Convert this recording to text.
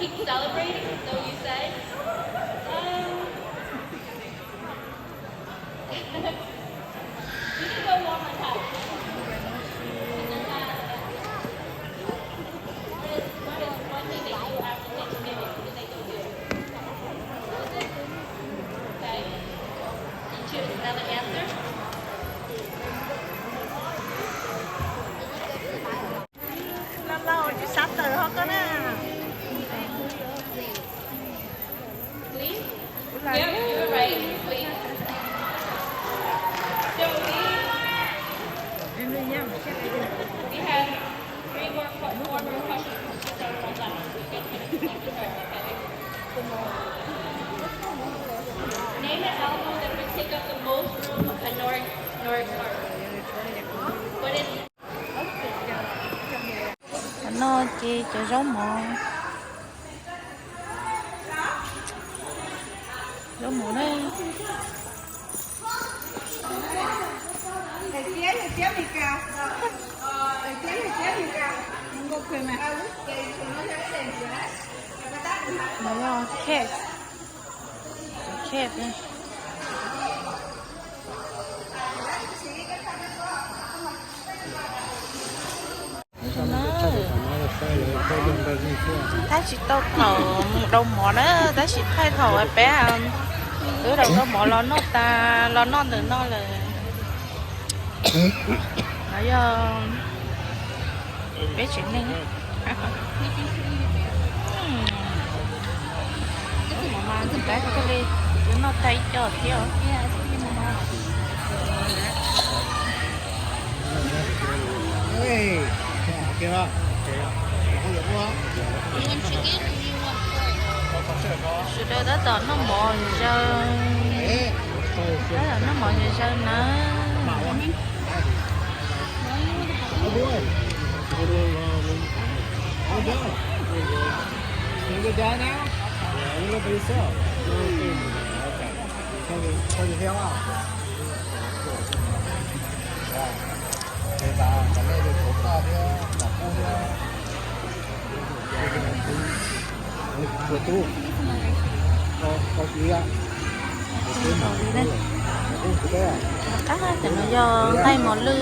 Celebrating, so you say? Um, you can go one more time. What is, what is one thing that you have to say to David that they can do? Okay. You choose another answer. Los laus tsis sab tawm ho koj na. Please? Yep, you were right. Please. So we, we have three more, que- four more questions. Name the album that would take up the most room in Nordic, Nordic Park. What is Qhov no ces cov zaub mov, zaub mov na. No yog cake, cake. Tab sis tau thaum mus dau mov na, tab sis thaij thaum peb twb dau dau mov los noj tas los noj ntawm no lawm. No yog peb tsev neeg. Mov mas ntxim qab kawg li, twb noj tag ib co thiab. Sawv daws tab tom noj mov zaws, tab tom noj mov zaws zaws na. Qab cov no yog nqaij mos lwj.